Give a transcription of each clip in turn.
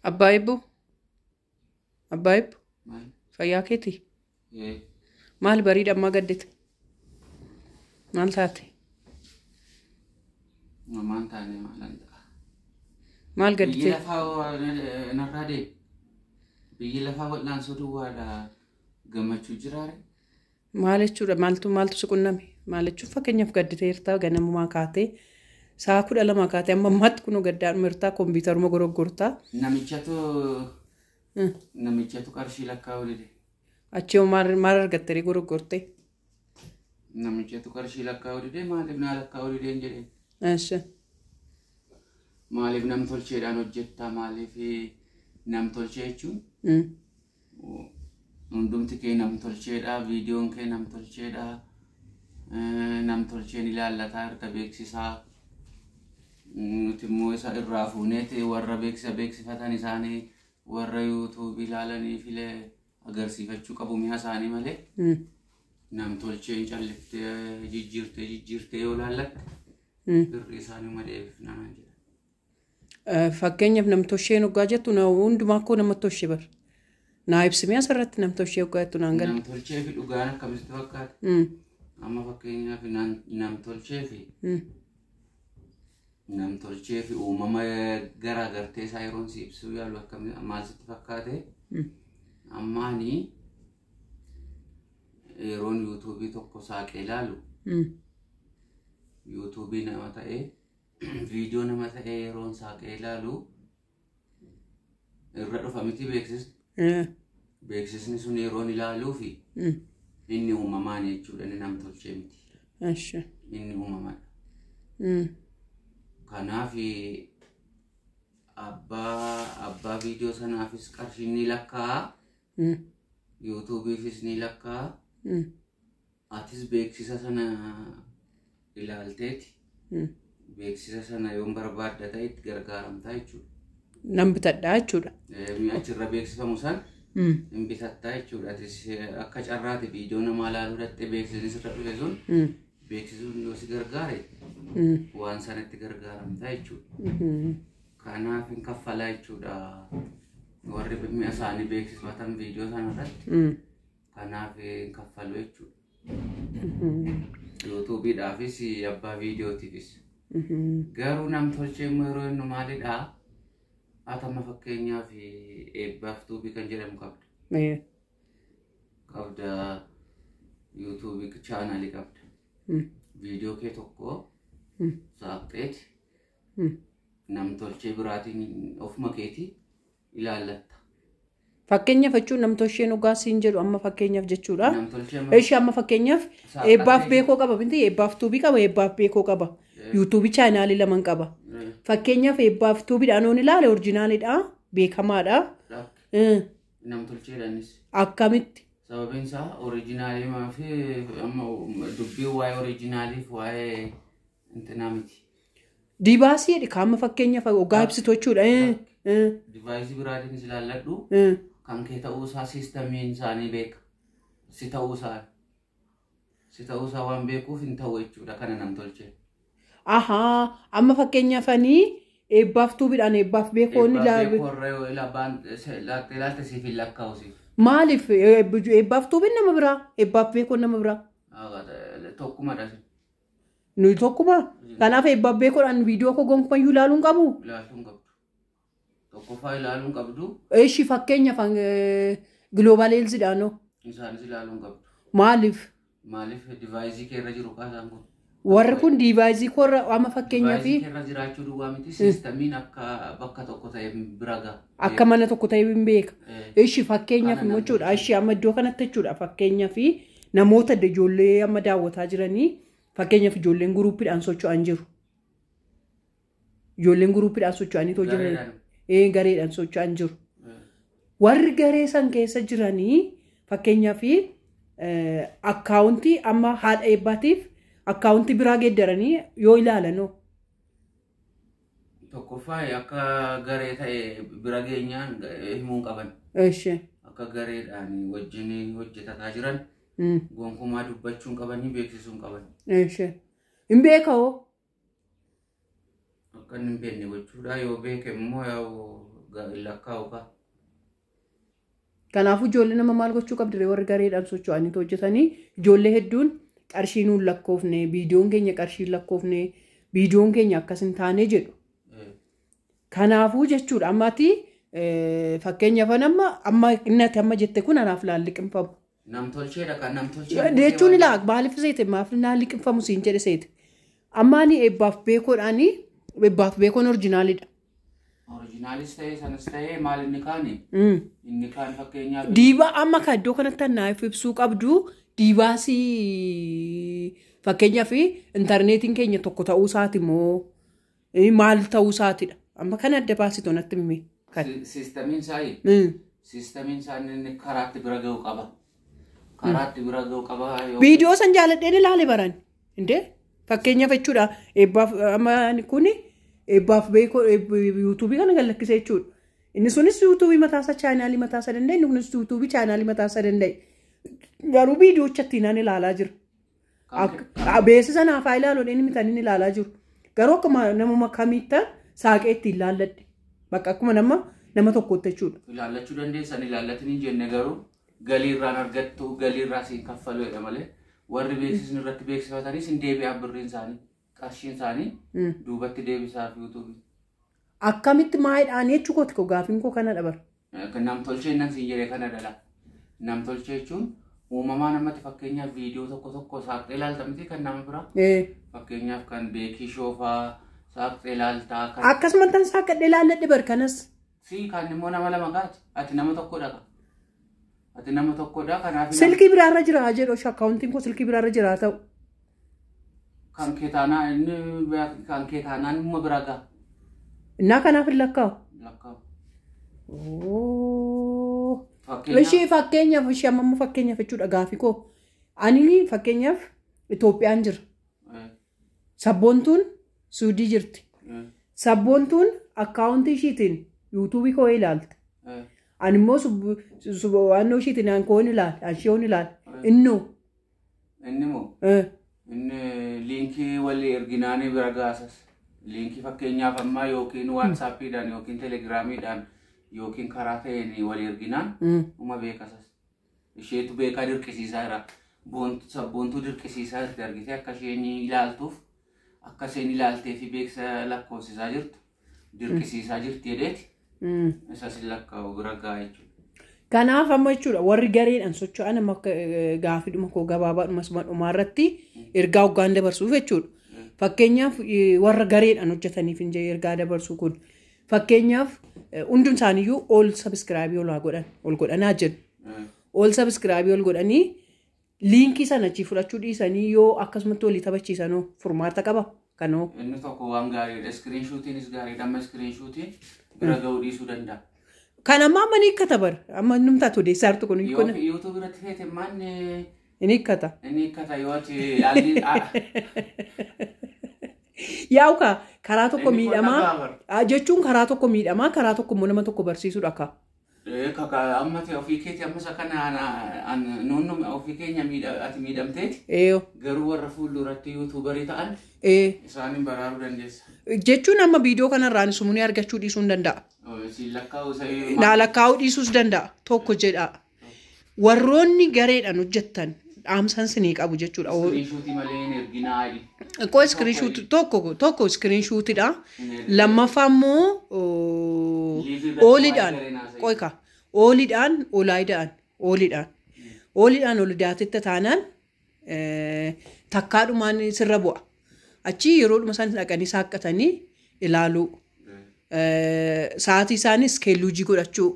Abbaa Eebboo? Abbaa Eebboo? Fayyaa keetii? Maal bariidha ammaa gaddite? Maal taate? Maal taane maalan ta'a? Maal Biyyi gaddite? lafaa narraa deemi. Biyyi lafaa wal'aansoo duwwaadha gammachuu jiraare. Maal jechuudha? Maaltu si qunname? Maal jechuun fakkeenyaaf gadditeertaa ganamumaa kaatee sa'a 12 kaatee amma ammaatti kunoo gaddaadhuma jirtaa kompiitaruma goroggortaa. Namichatu qarshii lakkaa'uu dide. Achii hoo maal argattee goroggortee? Namichatu qarshii lakkaa'uu dide, maaliif naa lakkaa'uu dideen jedheen. Eessa? Maaliif nam tolcheedhaan hojjettaa, maaliif nam tolchee jechuun hundumti kee nam tolcheedha, viidiyoon kee nam tolcheedha, nam tolcheen ilaallataa erga beeksisaa. Nuti immoo isa irraa fuuneeti warra beeksisa beeksifatan isaanii warra yuutuubii ilaalaniif illee agarsiifachuu qabu mi'a isaanii malee nam tolcheen calliftee jijjiirtee jijjiirtee yoo laallatte birrii isaanii uma deebifnaa jedha. Fakkeenyaaf namtolcheen hoggaa jettu hundumaa koo nama tolche bar. Naa ibsimee asirratti namtolchee hoggaa jettu naan galle. Nam tolchee fi dhugaan akkamitti fakkaata? Amma fakkeenyaaf nam tolchee fi uumama garaagartee isaa yeroon si ibsuu yaalu akkami maal sitti fakkaate? Amma ani yeroon yuutuubii tokko saaqee ilaalu yuutuubii nama ta'ee viidiyoo nama ta'ee yeroon saaqee ilaalu irra dhufa miti beeksisni. Beeksisni sun yeroon ilaaluu fi inni uumamaan jechuudha, inni nam tolchee miti. Inni uumamadha. Kanaaf abbaa viidiyoo sanaafis qarshiin ni lakkaa'a. Yuutuubiifis ni lakkaa'a. Atis beeksisa sana ilaalteeti. Beeksisa sana yoon barbaadda ta'e itti gargaaramtaa jechuudha. Nan bitadhaa jechuudha. Mi'a achirra beeksifamu san hin bitattaa jechuudha. Atis akka carraati viidiyoo namaa ilaaluu dhattee beeksisni sirra dhufe sun beeksisuun yoo si gargaare waan sanatti gargaaramtaa jechuudha. Kanaaf hin kaffalaa jechuudha. Warri mi'a isaanii beeksifatan viidiyoo sana irratti kanaaf hin kaffalu jechuudha. Yuutuubiidhaafis abbaa viidiyootiifis. Garuu nam tolchee immoo yeroo inni maalidhaa? Ati amma fakkeenyaaf eebbaaf tuubii kan jedhamu qabda. Qabda, yuutuubii chaanaalii qabda. Viidiyoo kee tokko saaqxeeti nam tolchee biraatiin ofuma keetii ilaallatta. Fakkeenyaaf jechuun namtolcheen dhugaa siin jedhu amma fakkeenyaaf jechuudha. Nam tolchee amma Ishee amma fakkeenyaaf eebbaaf beekoo qaba miti, eebbaaf tuubii qaba, eebbaaf beekoo qaba. Yuutuubii chaanaalii laman qaba. Fakkeenyaaf eebbaaf tuubiidhaan oon ilaale originaalidha, beekamaadha. Nam tolcheedhaanis. Akkamitti? Sababiin isaa originaalii fi amma dubbii waa'ee originaalii fi waa'ee intinaa miti. Device jedhi kaama fakkeenyaaf hoggaa ibsitu jechuudha. Device biraatiinis ilaalladhu, kan kee ta'uusaa siistamiin isaanii beeka. Si ta'uusaa. Si ta'uusaa waan beekuuf hin ta'u jechuudha kana nam tolchee. Ahaa, amma fakkeenyaaf ani eebbaaf tuubiidhaan eebbaaf beekoon Eebbaaf ilaalu. beekoo irra yoo ilaalte siif hin lakkaa'u siif. Maaliif eebbaaf tuubiin nama biraa, eebbaaf beekoon nama biraa? Tokkumadha. Nuyi tokkuma. Kanaaf eebbaaf beekoodhaan viidiyoo koo gonkumayyuu ilaaluu hin qabu. Ilaaltuu hin qabdu. Tokkoffaa ilaaluu hin qabdu. Eshi, fakkeenyaaf Global Healthiidhaan hoo? Isaanis ilaaluu hin qabdu. Maaliif? Maaliif device kee irra jiru kaasaan kun? Warri kun device koorra amma fakkeenyaaf Device kee irra jiraachuu duwwaa miti, siistamiin akka bakka tokko ta'e bira gaha. Akka mana tokko ta'e hin beeka. Eshi, fakkeenyaaf Kana immoo jechuudha. Eshi, amma iddoo kanatti jechuudha, fakkeenyaaf namoota ijoollee amma daawwataa jiranii, fakkeenyaaf ijoolleen guruuppiidhaan socho'an jiru. Ijoolleen guruuppiidhaan socho'anii too jiran. Gareedhaan. Gareedhaan socho'an jiru. Warri garee san keessa jiranii fakkeenyaaf akkaawuntii amma haadha eebbaatiif akkaawuntii biraa geeddaranii yoo ilaalanoo? Tokkoffaa akka garee ta'e bira geenyaan himuu hin qaban. Akka gareedhaan wajjin hojjetataa jiran gonkumaa dubbachuu hin qabanii, beeksisuu hin qaban. Eshi. Hin beeka hoo? Akka inni hin beekne gochuudha, yoo beeke immoo yaa'u Lakkaa'u kaa. Kanaafuu ijoollee nama maal gochuu qabdi warri gareedhaan socho'anii hojjetanii ijoollee hedduun qarshii nuun lakkoofne viidiyoon keenya qarshii lakkoofne viidiyoon keenya akkas hin taane jedhu. Kanaafuu jechuudha ammaati fakkeenyaaf amma innati amma jette kun anaaf naan liqimfamu. Namtolcheedha kan namtolchee. Jechuun ilaa maaliif seete maaf naan liqimfamu siin jedhe seete. Ammaani eebbaaf beekoodhaani eebbaaf beekoon orjinaalidha. Orijinaalis ta'ee sanas ta'ee maal inni kaani? Inni kaan fakkeenyaaf. Diibaa amma kan iddoo kanatti naaf ibsuu qabdu diibaasii fakkeenyaaf intarneetiin keenya tokko ta'uu isaati moo maal ta'uu isaatidha. Amma kana adda baasitu natti himi. Siistamiin isaa siistamiin isaa inni karaatti bira ga'u qaba. Karaatti bira ga'u qaba. Viidiyoo san jaaladheen ilaale baran. Indee fakkeenyaaf jechuudha eebbaaf amma kuni eebbaaf beekoo yuutuubii kana gad lakkise jechuudha. Inni sunis yuutuubii mataasaa chaanaalii mataasaa danda'e inni kunis yuutuubii chaanaalii mataasaa danda'e. Garuu viidiyoocha ittiin ani ilaalaa jira. Beeksisa naaf haa ilaalu inni mitan inni ilaalaa jiru. Garuu akkuma namuma kamiittan saaqee ittiin ilaalladhe. Bakka akkuma nama tokkootti jechuudha. Ilaallachuu dandeessan ilaallatin hin jenne garuu galii irraan argattu galii irraa siin kaffaluudha malee warri beeksisni irratti beeksifatanis hin deebi'aa birriin isaanii qarshiin isaanii duubatti deebisaaf yuutuubii. Akkamitti maayidhaan jechuu kooti koo gaafiin koo kana dabara. Namtolchee nan siin jedhee kana dhala. Namtolchee jechuun uumamaa namatti fakkeenyaaf viidiyoo tokko tokko saaqxee ilaalta miti kan nama biraa. Fakkeenyaaf kan beekii shoofaa saaqxee ilaaltaa. Akkasuma tan saaqadhee ilaalladhe bar kanas. Si kan immoo nama lama kaati. Ati nama tokkodha ka. Ati nama tokkodha kanaaf. Silkii biraarra jira jedhu akkaawuntiin koo silkii biraarra jira ta'u. Kan keetaanaa inni kan keetaanaan immoo bira ga'a. Innaa kanaaf hin lakkaa'u. Lakkaa'u. Ishee fakkeenyaaf ishee amma fakkeenyaaf jechuudha gaafii koo. Ani fakkeenyaaf Itoophiyaan jira. Sabboontuun Suudii jirti. Sabboontuun akkaawuntii ishiitiin yuutuubii koo ilaalte. Ani immoo waannoo ishiitiin an koon ilaale, an ishee ilaale. Innoo. Inni moo? Inni liinkii walii erginaanii bira gaasas. Liinkii fakkeenyaaf ammaa yookiin waatsaappiidhaan yookiin telegiraamiidhaan yookiin karaa ta'een walii erginaan uma beekasas. Isheetu beekaa dirqisiisaa jira. Sabboontuu dirqisiisaa jirti argitee akka isheen ilaaltuuf akka isheen ilaaltee fi beeksisa lakkoofsisaa jirtu dirqisiisaa jirti jedheeti. Isas lakkaa'u bira ga'a jechuudha. Kanaaf amma jechuudha warri gareedhaan socho'an amma gaafiidhuma koo gabaabaadhuma suma dhumaa irratti ergaa hoggaan dabarsuuf jechuudha. Fakkeenyaaf warra gareedhaan hojjetaniif hin jee ergaa dabarsuu kun. Fakkeenyaaf hundum isaaniiyyuu ol sabiskiraabii ol godhan ol godhanaa jedhu. Ol sabiskiraabii ol godhanii liinkii sana achii fudhachuu dhiisanii yoo akkasumatti walii taphachiisanoo furmaata qaba kanoo. Inni tokko waan gaariidha. Iskiriinshuutiinis gaariidha. Amma iskiriinshuutiin bira ga'uu dhiisuu danda'a. Kan amma amma ni hiikkata bara. Amma numtaatu odeessaa jirtu kun. Yuutuub irratti feete maanni. Inni hiikkata. Inni hiikkata yoo ati. Yaa'u kaa karaa tokko miidhamaa jechuun karaa tokko miidhamaa karaa tokko immoo nama tokko barsiisuudha kaa. Amma ofii keetii amma isa kana nuun ofii keenya ati miidhamteeti. Garuu warra fuulduratti yuutuubarii ta'an isaaniin baraaruu dandeessa. Jechuun amma viidiyoo kanarraan sumuni argachuu dhiisuu hin danda'a. Naa lakkaa'uu dhiisuus danda'a tokko jedha. Warroonni gareedhaan hojjettan dhaamsan sinii qabu jechuudha. Iskiriinshuutii malee hin erginaa. Koo iskiriinshuutii tokko iskiriinshuutiidha. Lammaffaa immoo ooliidhaan qoyka ooliidhaan olaayidhaan ooliidhaan ooliidhaan olidaatitti taanaan takkaadhumaan sirra bu'a. Achi yeroodhuma isaan dhaqanii saaqqatanii ilaaluu. Sa'aatii isaanis keelluujii godhachuu.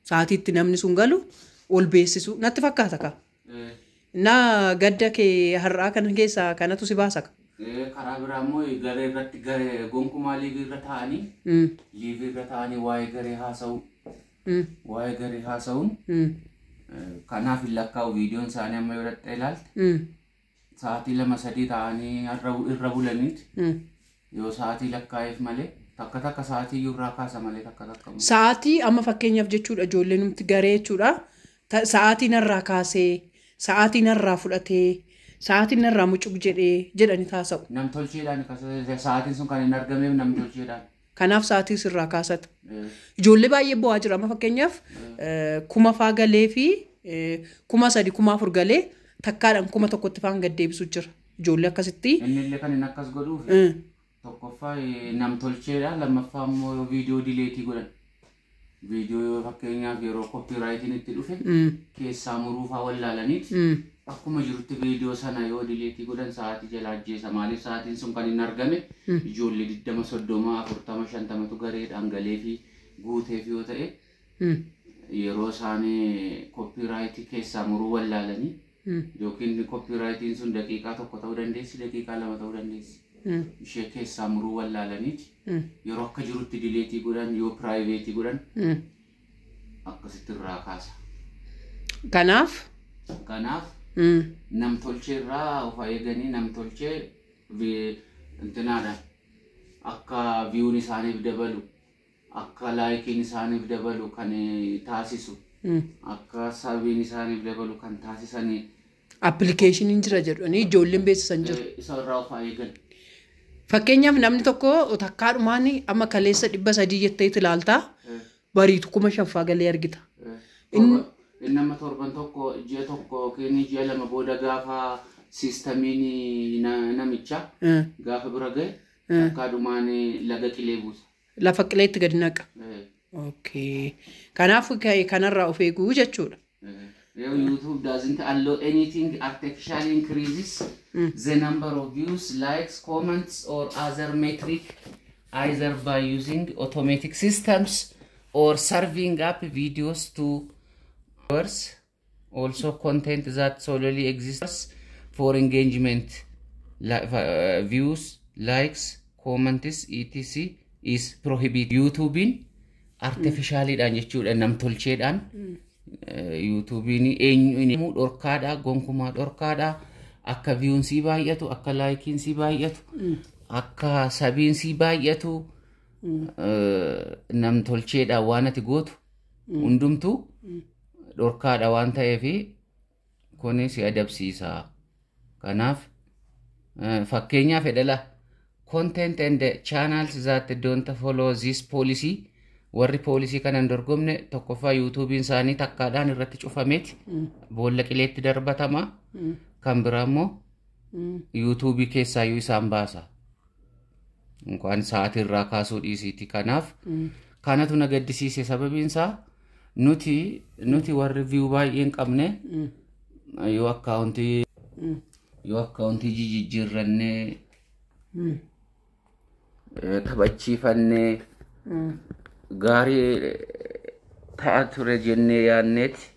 Sa'aatiitti namni sun galu ol beeksisuu natti fakkaata ka. Naa gadda kee har'aa kana keessaa kanatu si baasa ka. Karaa biraa immoo garee irratti garee gonkumaa liivii irra taa'anii liivii irra taa'anii waa'ee garee haasa'u. Waa'ee garee haasa'uun kanaaf hin lakkaa'u viidiyoon isaanii amma yoo dhaqxee ilaalte sa'aatii 2-3 taa'anii irra bulaniiti yoo sa'aatii lakkaa'eef malee takka takka sa'aatii irraa kaasa malee takka takka. Sa'aatii amma fakkeenyaaf jechuudha ijoollee numti garee jechuudha sa'aatii narraa kaasee sa'aatii narraa fudhatee sa'aatiin narraa mucuq jedhee jedhanii taasa'u. Namtolcheedhaan sa'aatiin sun kan hin argameef namtolcheedhaan. Kanaaf sa'aatii sirraa kaasata. Ijoollee baay'ee bu'aa jira. Amma fakkeenyaaf 1000 faa galee fi 3000 4000 galee takkaadhaan 1000tti faan gad deebisu jira. Ijoollee akkasitti. Inni illee kan inni akkas godhuuf tokkoffaa namtolcheedha, lammaffaa immoo viidiyoo delete godhan. Viidiyoo yoo fakkeenyaaf yeroo copyrightiin itti dhufe keessaa muruufaa wallaalaniiti. Akkuma jirutti viidiyoo sana yoo delete godhan sa'aatii jala ajjeesa. Maaliif sa'aatiin sun kan hin argame ijoollee 20, 30, 40, 50tu gareedhaan galee fi guuteef yoo ta'e yeroo isaan copyright keessaa muruu wallaalanii yookiin copyrightiin sun daqiiqaa 1 ta'uu dandeessi, daqiiqaa 2 ta'uu dandeessi. Ishee keessaa muruu wallaalaniiti. Yeroo akka jirutti delete godhan yoo private godhan akkasitti irraa kaasa. Kanaaf? Kanaaf namtolchee irraa of eeganii namtolchee intinaadha. Akka view'n isaaniif dabalu, akka like'n isaaniif dabalu kan taasisu, akka sub'n isaaniif dabalu kan taasisanii. Appilikeeshiniin jira jedhanii ijoolleen beeksisan jiru. Isa irraa of eegan. Fakkeenyaaf namni tokko takkaadhumaan amma kaleessa 300 jettee ilaaltaa bariitu 5000 galee argita. Inni amma torban tokko ji'a tokko yookiin ji'a 2 booda gaafa siistamiin namichaa gaafa bira gahe takkaadhumaan laga qilee buusa. Lafa qileetti gadi naqa. Okay. Kanaaf kanarraa of eeguu jechuudha. YouTube doesn't allow anything artificially increases the number of views, likes, comments or other metric either by using automatic systems or serving up videos to viewers. Also content that solely exists for engagement, views, likes, comments, etc is prohibited. YouTubein artificialidhaan jechuudha, namtolcheedhaan. YouTubein eenyu dhorkaadha, gonkumaa dhorkaadha. Akka view'n sii baay'atu, akka like'n sii baay'atu, akka sub'n sii baay'atu namtolcheedhaan waan ati gootu hundumtuu dhorkaadha waan ta'eef kuni si adabsiisa. Kanaaf fakkeenyaaf edhala content and channels that don't follow this policy, warri poolisii kana hin dorgomne tokkoffaa YouTubein isaanii takkaadhaan irratti cufameeti boolla qileetti darbatama. Kan biraa immoo YouTube keessaayyuu isaan baasa. Inkaan sa'aatii irraa kaasuu dhiisiiti. Kanaaf kanatu na gaddisiise, sababiin isaa nuti warri view baay'ee hin qabne yoo akkaawuntii jijjiirrannee taphachiifannee gaarii ta'a ture jennee yaadneeti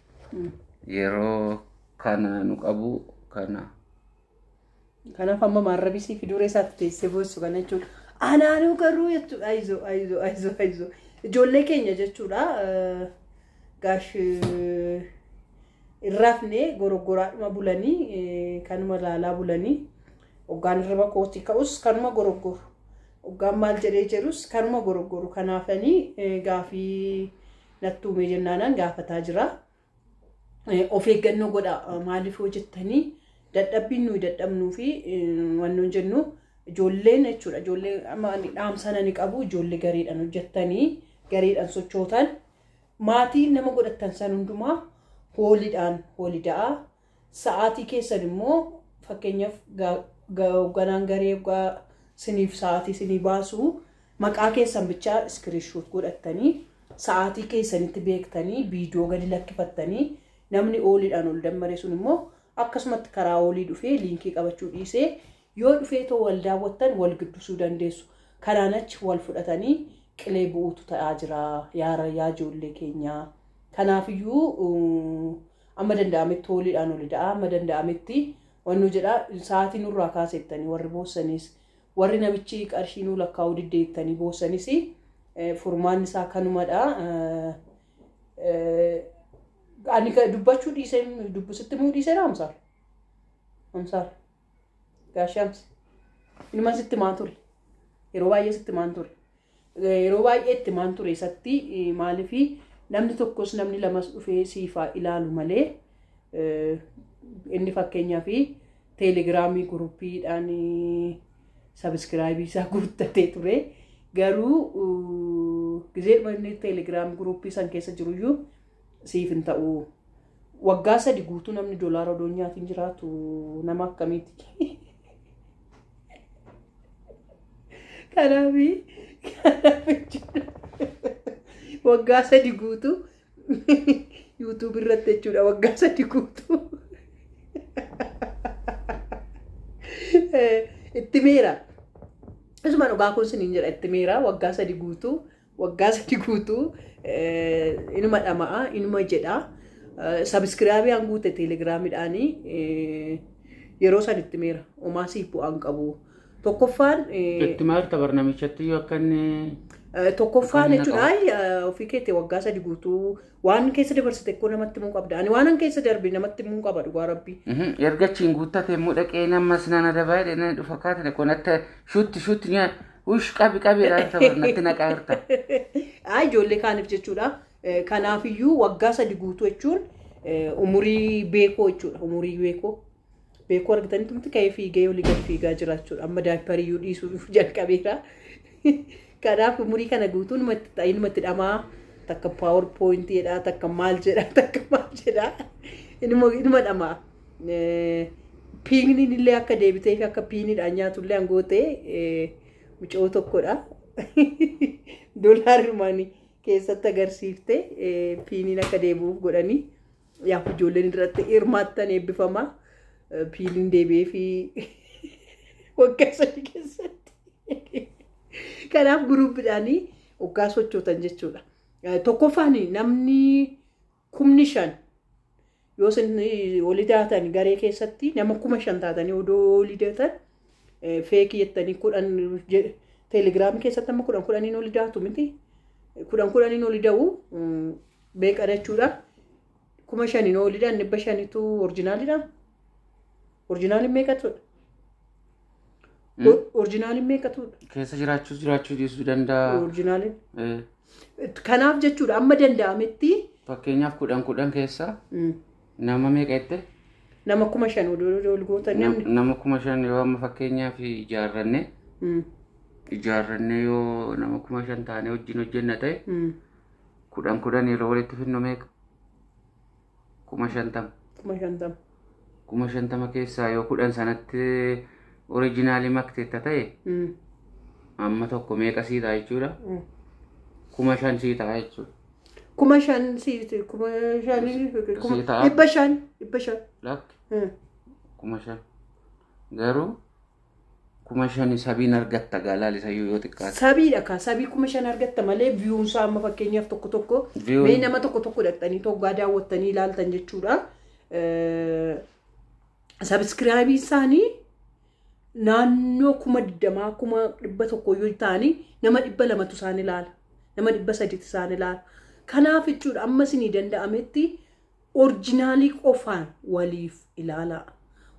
yeroo kana nu qabu kana. Kanaaf amma maarrabisii fi duree isaatti teessee boossu kana jechuudha. Anaanuu garuu jechuudha. Ayizoo ayizoo ayizoo ayizoo. Ijoollee keenya jechuudha. Gaash irraafne goroggoraadhuma bulanii kanuma laalaa bulanii hoggaan irra kootii ka'us kanuma goroggoru. Hoggaan maal jedhee jedhus kanuma goroggoru. Kanaafanii gaafii natti uumee jennaanaan gaafataa jira. Of eeggannoo godha, maaliif hojjettanii dadhabbiin nuyi dadhabnuu fi wannoon jennu ijoolleen jechuudha. Ijoollee amma dhaamsa nani qabu, ijoollee gareedhaan hojjettanii gareedhaan sochootan maatii nama godhattan san hundumaa hooliidhaan hoolida'a. Sa'aatii keessan immoo fakkeenyaaf hoogganaan garee siniif sa'aatii sinii baasu maqaa keessan bichaa screenshot godhattanii sa'aatii keessanitti beektanii viidiyoo gadi lakkifattanii namni ooliidhaan ol dammare sun immoo akkasumatti karaa oolii dhufee liinkii qabachuu dhiisee yoo dhufee too wal daawwattan wal giddusuu dandeessu. Kanaan achi wal fudhatanii qilee bu'uutu ta'aa jira yaa ijoollee keenyaa. Kanaafiyyuu amma danda'ametti hooliidhaan oli da'a, amma danda'ametti wannu jedhaa sa'aatii nurraa kaasettanii warri boossanis warri namichi qarshii nuu lakkaa'uu diddeettanii boossanis furmaanni isaa kanumadha. Ani dubbachuu dhiisee dubbisitti muu dhiisee Amsaal. Amsaal. Gaashee Amsa. Inuma sitti maan ture. Yeroo baay'ee sitti maan ture. Yeroo baay'ee itti maan ture isatti, maaliifi namni tokkos namni lamas dhufee siifaa ilaalu malee inni fakkeenyaa fi teelegiraamii groupiidhaan subscribe isaa guuttatee ture. Garuu gizee inni teelegiraam guruppii san keessa jiruyyuu siif hin ta'u. Waggaa 3 guutuu namni doolaara odoo nyaatiin jiraatu nama akkamiiti? Kanaaf waggaa 3 guutuu YouTube irratti jechuudha waggaa 3 guutuu. Itti meera. Isuma dhugaa kun siniin jedha itti meera waggaa 3 guutuu waggaa 3 guutuu inuma dhama'a inuma jedha. Sabiskiraabii an guute teelegiraamiidhaanii yeroo san itti meera. Homaa siif bu'aan qabu. Tokkoffaan Itti maarta barnaamichatti yoo akka inni tokkoffaan jechuudha ofii keetii waggaa 3 guutuu waan keessa dabarsite koo namatti himuu qabda. Ani waan an keessa darbe namatti himuu qaba dhugaa rabbii. Erga achiin guuttate immoo dhaqee nammas nana dabaa jedhee nana dhufa kaatane kun akka shuutti shuutti nyaa ush qabi qabi jedhaa natti naqaa jirta. Ijoollee kaaniif jechuudha. Kanaafiyyuu waggaa 3 guutuu jechuun umurii beekoo jechuudha. Umurii beekoo. Beekoo argitanii tumti ka'ee fiigee olii gadi fiigaa jira jechuudha. Amma daayipariyyuu dhiisuu jalqabeera. Kanaaf umurii kana guutuu inumatti dhamaa takka paawar poointii jedhaa takka maal jedhaa takka maal jedhaa inuma dhamaa. Piiniin illee akka deebitee fi akka piiniidhaan nyaatullee hangootee mucoo tokkodha. Doolaarri keessatti agarsiifte piiniin akka deebi'uuf godhanii yaa ijoolleen irratti hirmaattan eebbifamaa. Piiniin deebi'ee fi waggaa 3 keessatti. Kanaaf guruuppiidhaanii waggaa sochootan jechuudha. Tokkoffaan namni 5,000 yoo isin olii daatan garee keessatti nama 5,000 taatanii odoo olii daatan feekii jettanii 10 teelegiraamii keessatti amma 10 10 olii daatu miti. 10 10 olii da'u beeqa jechuudha. 5,000 olii da'an 500tu orjinaalidha. Orjinaaliin meeqatudha? Orjinaaliin meeqatudha? Keessa jiraachuu dhiisuu danda'a. Orjinaaliin. Kanaaf jechuudha amma danda'ametti. Fakkeenyaaf 10 10 keessa nama meeqa jette? Nama 5,000 ol gootan namni. Nama 5,000 yoo amma fakkeenyaaf ijaarranne yoo nama 5,000 taanee wajjin hojjenna ta'e 10 10 yeroo walitti fidnu meeqa? 50,000. 50,000. 50,000 keessaa yoo 10 sanatti oriijinaalii makteetta ta'e amma tokko meeqa sii ta'a jechuudha? 5,000 sii ta'a jechuudha. 5,000 sii 5,000 ta'a. 500 500. Lakki 5,000 garuu 5,000 sabiin argatta gaalaal isayyuu yoo xiqqaate. Sabiidha kaa sabii 5,000 argatta malee viyuunsaa amma fakkeenyaaf tokko tokko mee nama tokko tokko dhaqxanii toggaa daawwattanii ilaaltan jechuudha. Sabiskiraabii isaanii naannoo 20,000 100,000 yoo ta'anii nama 200tu isaan ilaala. Nama 300tu isaan ilaala. Kanaaf jechuudha amma isinii danda'ametti orjinaalii qofaan waliif ilaalaa.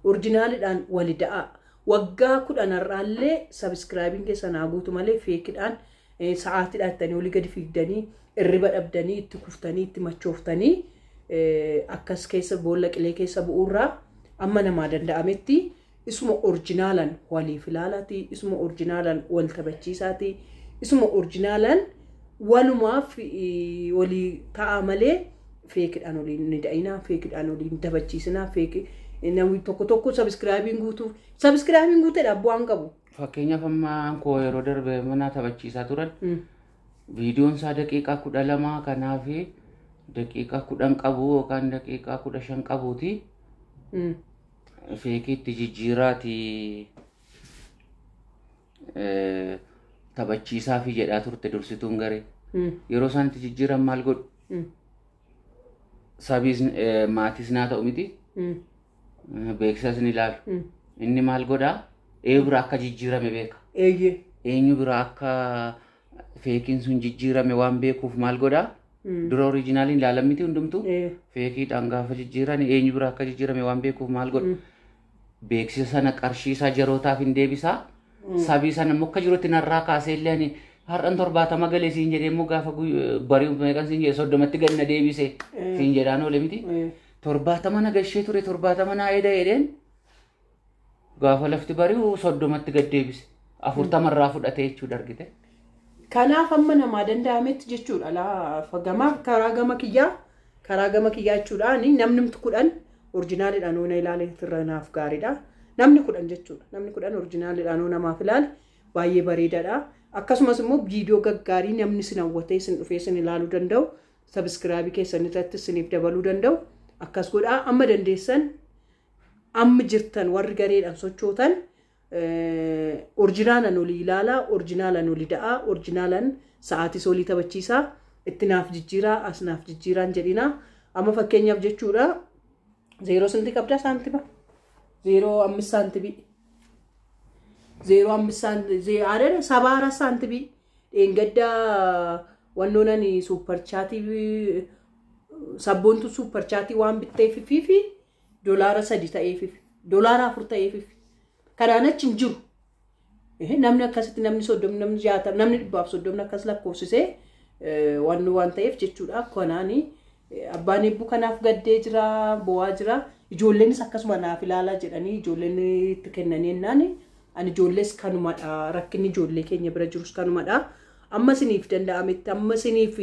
Orjinaaliidhaan wali da'aa. Waggaa 10 har'aallee sabiskiraabiin keessan haa guutu malee feekidhaan sa'aatiidhaan ittanii olii gadi fiigdanii irriba dhabdanii itti kuftanii itti machooftanii akkas keessa boolla qilee keessa bu'uurraa amma namaa danda'ametti isuma orjinaalan waliif ilaalaati isuma orjinaalan wal taphachiisaati isuma orjinaalan walumaaf walii ta'a malee feekidhaan waliin ni da'inaa feekidhaan waliin taphachiisinaa feekii namni tokko tokko sabiskiraabiin guutuuf sabiskiraabiin guuteedha bu'aan qabu. Fakkeenyaaf amma koo yeroo darbe mana taphachiisaa turan viidiyoon isaa daqiiqaa 12 kanaaf daqiiqaa 10 qabu yookaan daqiiqaa 15 qabuuti. Feekiitti jijjiiraati taphachiisaa fi jedhaa turte dursituun garee. Yeroo isaan itti jijjiiran maal godhu? Sabiis maatis naa ta'u miti. Beeksisas ni ilaalu. Inni maal godhaa? Eenyu bira akka jijjiirame beeka. Eenyu bira akka feekiin sun jijjiirame waan beekuuf maal godhaa? Dura oriijinaaliin ilaalan miti hundumtuu. Feekiidhaan gaafa jijjiiran eenyu bira akka jijjiirame waan beekuuf maal godhu? Beeksisa sana qarshii isaa jarootaaf hin deebisaa. Sabii sana immoo akka jirutti narraa kaasee illee ani har'an 70 galee siin jedhee immoo gaafa bari'u meeqan siin jedhe 30tti gad na deebise siin jedhaan oole miti. 70 na gashee ture 70 naa eda jedheen gaafa lafti bari'u 30tti gad deebise. 40 irraa fudhatee jechuudha argite. Kanaaf amma namaa danda'ametti jechuudha. Laafa gama karaa gama kiyyaa karaa gama kiyyaa jechuudhaan namni 10 orjinaaliidhaan oona ilaale irra naaf gaariidha. Namni 10 jechuudha. Namni 10 orjinaaliidhaan oona namaaf ilaale baay'ee bareedaadha. Akkasumas immoo viidiyoo gaggaarii namni sin hawwatee sin dhufee sin ilaaluu danda'u sabiskiraabii keessan irratti siniif dabaluu danda'u akkas godhaa amma dandeessan amma jirtan warri gareedhaan sochootan orjinaalan olii ilaalaa, orjinaalan olii da'aa, orjinaalan sa'aatis olii taphachiisaa, itti naaf jijjiiraa, as naaf jijjiiraan jedhinaa. Amma fakkeenyaaf jechuudha 0 sinti qabdaa saantima 05 saantibii 05 saantibii 74 saantibii dheengaddaa wannoonani suupparchaatii sabboontu suupparchaatii waan bitteefii fi $3 ta'eefif $4 ta'eefif kanaan achi hin jiru. Namni akkasitti namni 30 namni 60 namni 130 akkas lakkoofsisee waan ta'eef jechuudha. Kanaani abbaan eebbuu kanaaf gaddee jira, bo'aa jira. Ijoolleenis akkasuma naaf ilaalaa jedhanii ijoolleen itti kennanii jennaan ani ijoollees kanumadha. Rakkinni ijoollee keenya bira jirus kanumadha. Amma isiniif danda'ametti amma isiniif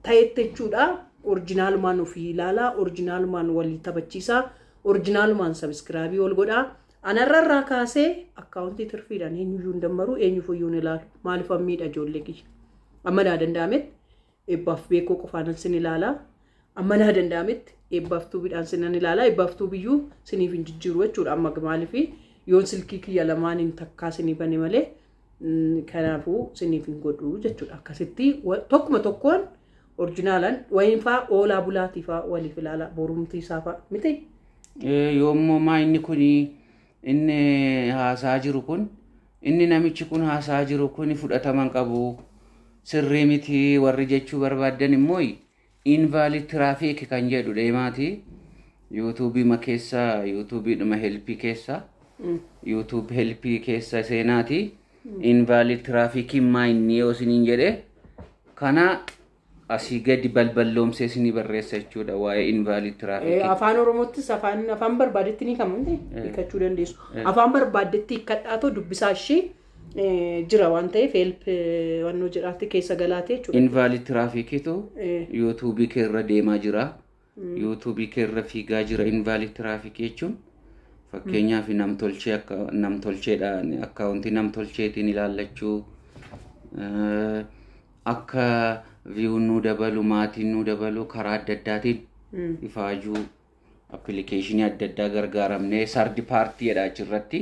ta'etti jechuudha. Orjinaalumaan ofii ilaalaa, orjinaalumaan walii taphachiisaa, orjinaalumaan sabiskiraabii ol godhaa. Anarra irraa kaasee akkaawuntii tirfiidhaan eenyuyyuu hin dammaru, eenyufuyyuu hin ilaalu. Maaliif miidha ijoollee kiyya? Amma naa danda'ametti eebbaaf beekoo qofaanan sin ilaalaa. Amma naa danda'ametti eebbaaf tuubiidhaan sinan ilaalaa. Eebbaaf tuubiyyuu siniif hin jijjiiru jechuudha. Amma maaliif yoon silkii kiyya lamaaniin takkaa sinii bane malee kanaafuu siniif hin godhu jechuudha. Akkasitti tokkuma tokkoon orjinaalan wayin faa oolaa bulaatii faa waliif ilaalaa borumtii isaa faa miti. Yoommoo maa inni kuni inni haasaa jiru kun inni namichi kun haasaa jiru kun fudhataman qabu sirrii miti warri jechuu barbaaddan immoo invalid traffic kan jedhu deemaati yuutuubii ma keessa yuutuubiidhuma helpii keessa yuutuub helpii keessa seenaati invalid trafficin maa inni yoo isiniin jedhe kana asii gadi balballoomsee isinii barreessa jechuudha waa'ee invalid traffic. Afaan Oromootis afaan barbaadetti ni kama hiikkachuu dandeessu. Afaan barbaadetti hiikkadhaatoo dubbisaa ishee jira waan ta'eef help wannoo jedhaatti keessa galaatee jechuudha. Invalid trafficitu yuutuubii keerra deemaa jira. Yuutuubii keerra fiigaa jira invalid traffic jechuun fakkeenyaaf namtolchee akka namtolcheedhaan akkaawuntii namtolcheetiin ilaallachuu akka viyuun nuu dabalu maatiin nuu dabalu karaa adda addaatiin ifaajuu appilikeeshinii adda addaa gargaaramnee sardi paartii jedha achirratti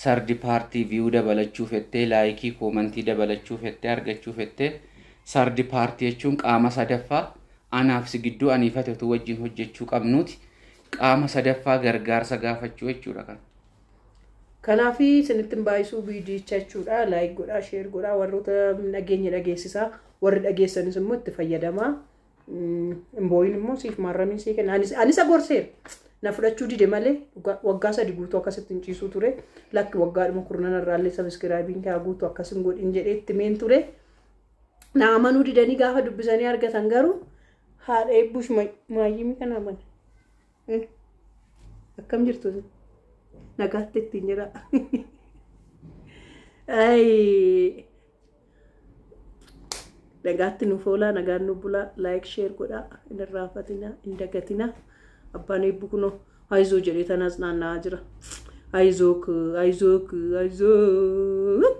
sardi paartii viyuu dabalachuu fettee laayikii koomantii dabalachuu fettee argachuu fettee sardi paartii jechuun qaama sadaffaa anaaf si gidduu aniifatetu wajjin hojjechuu qabnuuti qaama sadaffaa gargaarsa gaafachuu jechuudha kan. Kanaaf isinitti hin baay'isuu viidiyicha jechuudha. Laayik godhaa, sheer godhaa, warroota dhageenya dhageessisaa, warri dhageessanis immoo itti fayyadamaa. Hin boo'in immoo siif maarramiin sii kenna. Anis gorseera. Na fudhachuu dide malee waggaa 3 guutuu akkasitti hin ciisuu ture. Lakki waggaadhuma kurnan irraallee sabiskiraabiin kaa guutuu akkas hin godhin jedhee itti meen ture. Na amanuu didanii gaafa dubbisanii argatan garuu haadha eebbush maayyimii kana amana. Akkam jirtu? Nagaatti ittiin jira. Nagaatti nuuf oolaa, nagaan nu bulaa, laayik sheer godhaa, hin irraanfatinaa, hin dagatinaa. Abbaan eebbu kunoo ayizoo jedhee tanaas naanna'aa jira. Ayizook, ayizook, ayizook.